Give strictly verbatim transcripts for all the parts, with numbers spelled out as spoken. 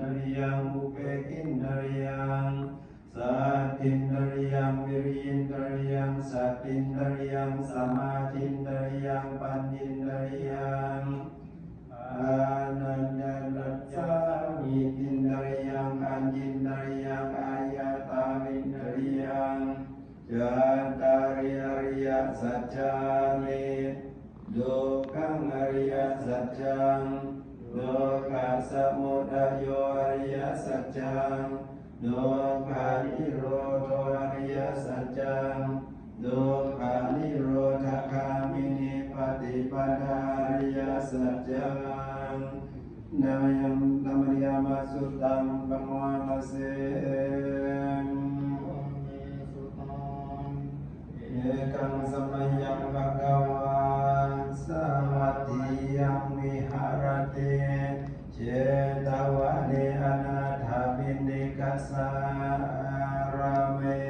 indriyaṃ, upekkhiṇḍariyaṃ, sattindriyaṃ, viriyindriyaṃ, satindriyaṃ, samādhindriyaṃ, pañcindriyaṃ, ānandarajjhāvītindriyaṃ, aññindriyaṃ, āyatavindriyaṃ. Cattāri ariyasaccāni. Dukkhaṃ ariyasaccaṃ, dukkhasamudayo ariyasaccaṃ, dukkhanirodho ariyasaccaṃ, dukkhanirodhagāminī paṭipadā ariyasaccaṃ. Namayaṃ, namariyāma suttaṃ bhagavato. Ekaṃ samayaṃ bhagavā sāvatthiyaṃ viharati jetavane anāthapiṇḍikassa ārāme.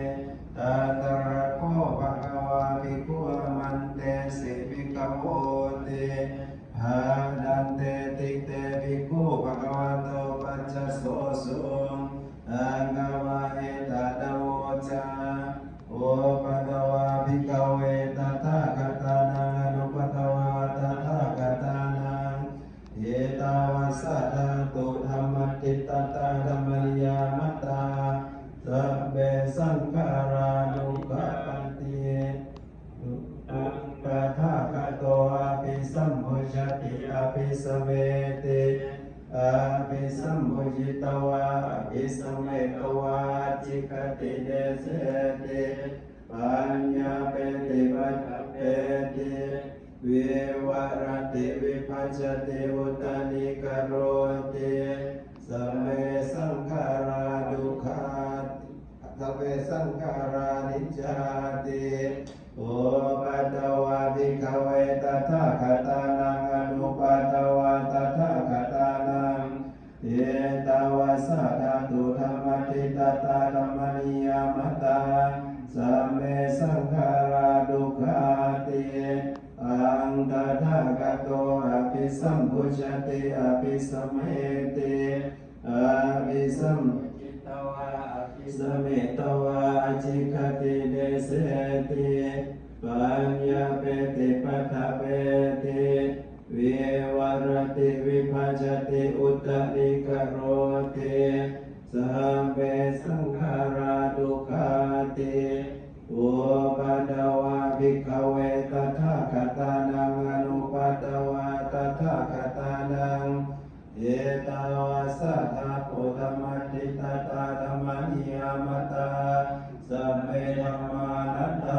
Tatra kho bhagavā bhikkhū āmantesi bhikkhavoti. Bhadanteti te bhikkhū bhagavato paccassosuṃ. Bhagavā etadavoca: Uppādā vā bhikkhave tathāgatānaṃ anuppādā vā tathāgatānaṃ, ettāvatā ca dhātukammaṭṭhitatā dhammariyā matā, sabbe saṅkhārā dukkhāti. Tathāgato abhisambujjhati abhisameti, abhisambujjhitvā abhisametvā ācikkhati deseti, paññapeti paṭṭhapeti, vivarati vibhajati uttānīkaroti, sabbe saṅkhārā dukkhā, sabbe saṅkhārā aniccāti. Uppādā vā bhikkhave tathāgatānaṃ anuppādā vā tathāgatānaṃ, ettāvatā ca dhātukammaṭṭhitatā dhammariyā matā, sabbe saṅkhārā dukkhāti. Taṃ tathāgato abhisambujjhati abhisameti, abhisambujjhitvā abhisametvā ācikkhati deseti, paññapeti paṭṭhapeti, vivarati vibhajati uttānīkaroti, sabbe saṅkhārā dukkhāti. Uppādā vā bhikkhave tathāgatānaṃ anuppādā vā tathāgatānaṃ, ettāvatā ca dhātukammaṭṭhitatā